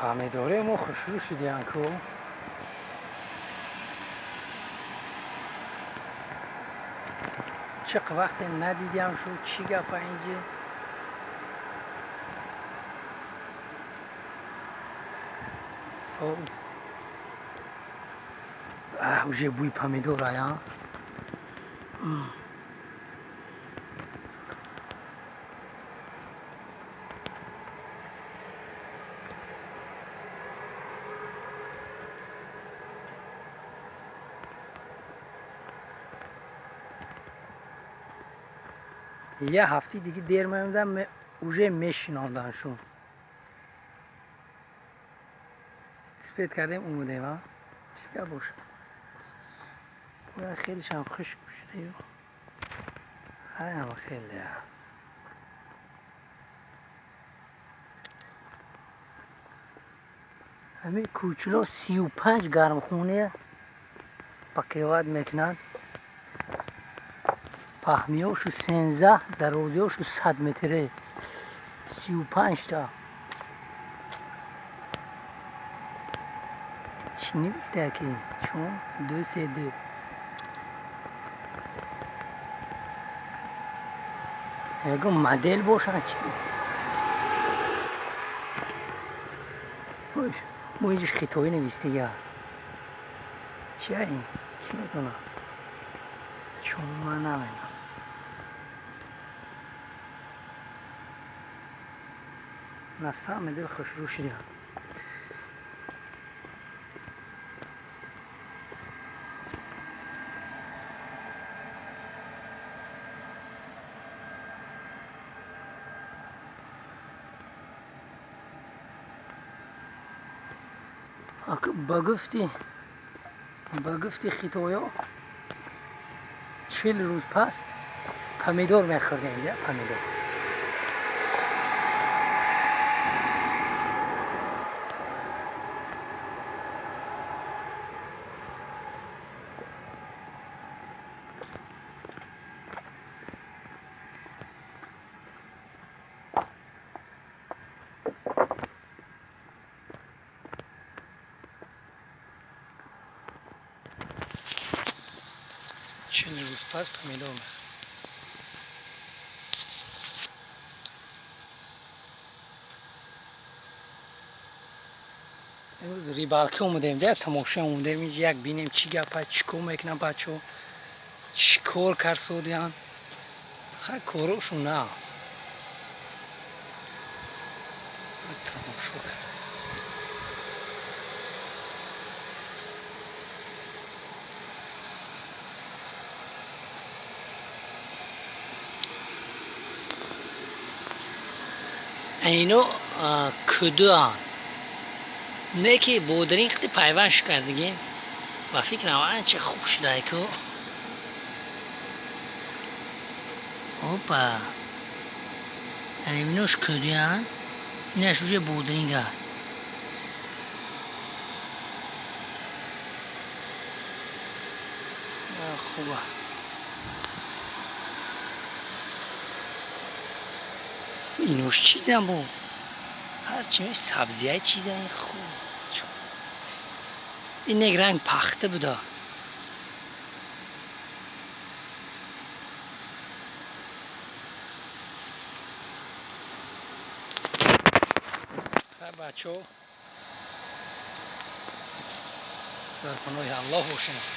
Помидори мо хушрӯ шудиян ку. Чиқ вақте надидям шу, чӣ гапа инҷи? Уже бӯи помидор ая. Як ҳафти диги дер меомадам, уже мешинонданшун. Успеть кардем, омадем, а? Чӣ гап бошад? Хелешам хушк шуда. Хаям хеле. Ҳамин кӯчуло 35 гармхоне покрывать мекунанд. Паҳмиёшу 13, дарозиёшу 100 метре. 35 та. Чӣ нависта ки? Чун 2 3 2. Ягон модел бошад чӣ? Мо инҷаш хитоӣ навистига. Чия ин? Кӣ медонад? Чун ман намедонам. На самом деле хушрӯ шудиям. Ба гуфти хитоё 40 рӯз пас помидор мехӯрдем, помидор. 40 рӯз пас помидор мехӯрем. Имрӯз рыбалка омадем, да, тамоша омадем, инҷа як бинем чӣ гапа, чӣ кор мекунанд бачаҳо, чӣ кор карсодиянд. Хай, корошон наст. Тамошо кард. Ино кудуанд. Не ки бодиринг қити пайванд шукардигем. Ба фикрам анча хуб шудай ку. Опа. Яъне инош кудуянд, инаш уже бодиринг аст. Хуба. Инош чизам бо? Ҳарчи сабзияи чиза ин хуб. Ин як ранг пахта буда. Хай, бачаҳо, дар паноҳи Аллоҳ бошед.